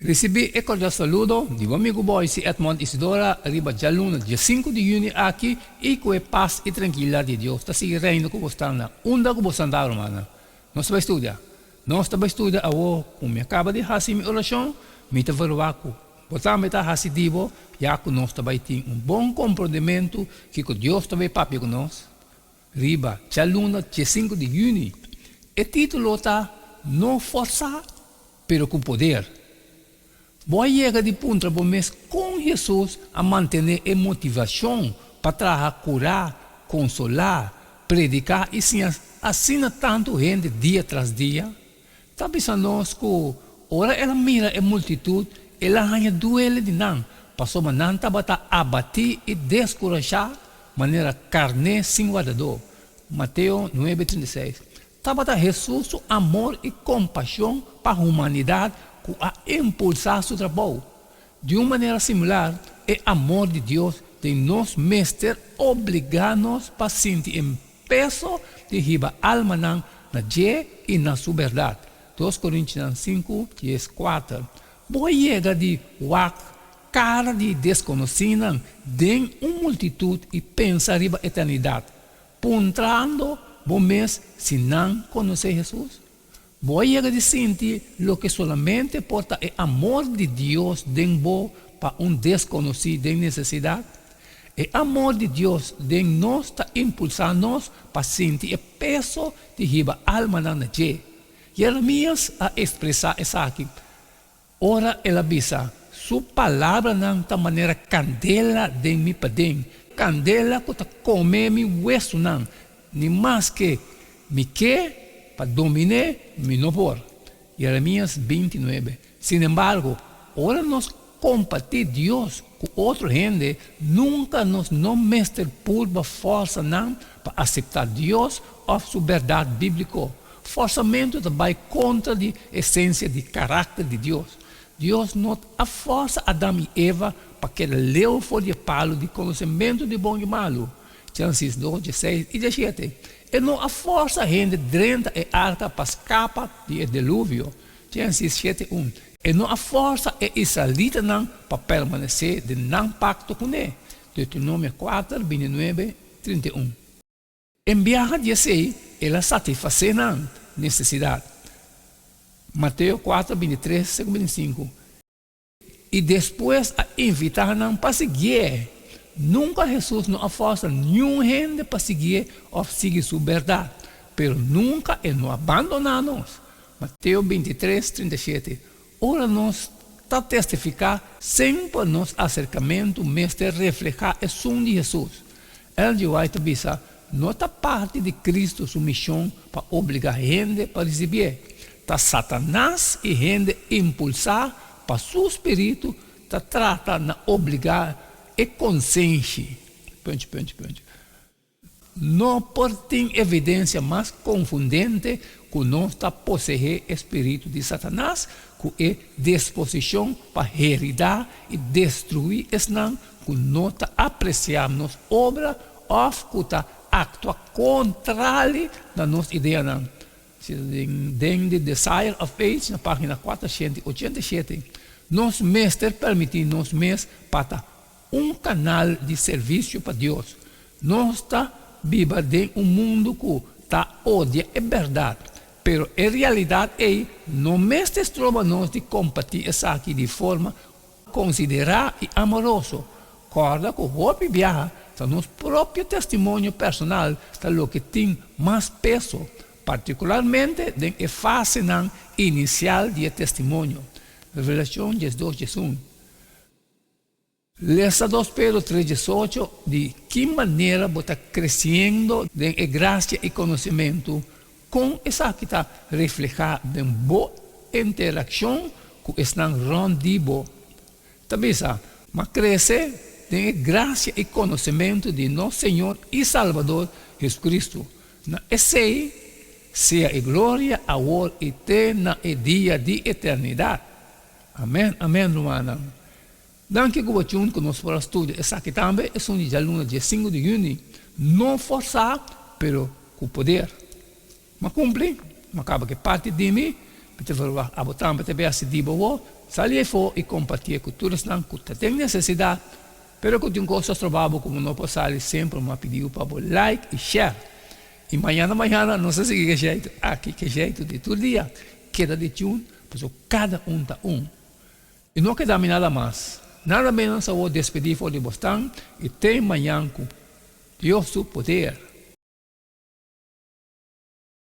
Risibí e kordial saludo di bo amigu Boyce Edmond Isidora riba djaluna diesinku di yüni aki i ku e pas i trankilidat di Dios ta sigui reina ku bo sta na unda ku bo santa rumannan. Nos ta bai studia. Nos ta bai studia awor ku mi a kaba di hasi mi orashon, mi ta verwá ku bo tambe ta hasi di bo ya ku nos ta bai tin un bon komprondementu kiko Dios ta bai papia ku nos riba djaluna diesinku di yüni. E título ta No Forsá pero ku poder. Bo a yega di puntra bo mes kon Hesus a mantené e motivashon pa traha kurá, konsolá, prediká i siña asina tantu hende dia tras dia? Ta bisa nos ku ora el a mira e multitut, el a haña duele di nan, pasobra nan tabata abatí i deskurashá manera karné sin wardadó. Mateo nuebe 36. Tabata Hesus su amor i kompashon pa humanidat ku a impulsá su trabou. Di un manera similar, e amor di Dios den nos mester obligá nos pa sinti e peso di hiba almanan na dje i na su bèrdat. Dos Korintinan sinku, 14. Bo a yega di wak kara di deskonosínan den un multitut i pensa riba eternidat, Puntrando bo mes si nan konosé Hesus? Bo a yega di sinti loke solamente por ta e amor di Dios den bo pa un deskonosí den nesesidat? E amor di Dios den nos ta impulsá nos pa sinti e peso di hiba almanan na dje. Jeremias a ekspresá esaki Ora el a bisa, Su palabranan ta manera kandela den mi paden, kandela ku ta kome mi wesunan, ni maske mi ke pa domin'é, mi no por. Jeremias 29. Sinembargo, ora nos kompartí Dios ku otro hende, nunka nos no mester purba fòrsa nan pa aseptá Dios òf su bèrdat bíbliko. Fòrsamentu ta bai kontra di esensia di karakter di Dios. Dios no a fòrsa Adam i Eva pa keda leu for di e palu di konosementu di bon i malu, Génesis dos, dieseis i diesshete. E no a fòrsa hende drenta e arka pa skapa di e deluvio, Génesis shete, un. E no a fòrsa e israelitanan pa permanesé den nan pakto kuné, Deuteronomio kuater, bintinuebe, 31. En biaha di esei, el a satisfasé nan nesesidat. Mateo kuater, bintitres te ku bintisinku. I despues a invitá nan pa siguié. Nunka Hesus no a fòrsa niun hende pa siguié òf sigui su bèrdat, pero nunka e no a bandoná nos. Mateo 23, 37. Ora nos ta testifiká, semper nos aserkamentu mester reflehá esun di Hesus. Ellen G. White ta bisa, No ta parti di Kristu su mishon pa obligá hende pa risibié. Ta Satanas i hende impulsá pa su spiritu ta trata na obligá e konsenshi. Puntje, puntje, puntje. No por tin evidencia mas confundente cu nos ta poseé e spiritu di Satanas cu e disposicion pa heridá i destruí esnan cu no ta apreciá nos obra of cu ta actua contrali na nos ideanan. Den The Desire of Age na pagina 487, Nos mester permití nos mes pa ta Un kanal di servisio pa Dios. Nos ta biba den un mundu ku ta odia e bèrdat, pero e realidat ei no mester stroba nos di kompartí esaki di forma konsiderá i amoroso. Kòrda ku hopi biaha ta nos propio testimonio personal ta loke tin mas peso, partikularmente den e fasenan inisial di e testimonio. Revelashon 12, 11. Lesa Dos Pedro tres diesocho di ki manera bo ta kresiendo den e grasia i konosementu, kon esaki ta reflehá den bo interakshon ku esnan rònt di bo. Ta bisa, Ma krese den e grasia i konosementu di nos Señor i Salbador Jesucristo. Na esei sea e gloria awor i te na e dia di eternidat. Amèn, amèn, rumannan. Danki ku bo tune ku nos por a studia esaki tambe esun di djaluna 15 di yüni. No forsá pero ku poder. M'a kumpli, m'a kaba ku e parti di mi. Mi ta verwagt abo tambe ta bay haci di bo wo, sali efo y compartie cu tur esnan cu ta den necesidad, pero cu tin cos ta stroba bo cu bo no por sali semper mi a pidi bo pa bo like y share. Y mañana mañana nos ta sigui ke jeito aki, ke jeito di tur dia, keda di tune pasobra cada un ta un. Y no keda mi nada mas, nada menos awor despedi for di bosnan y te mañan cu Dios su poder.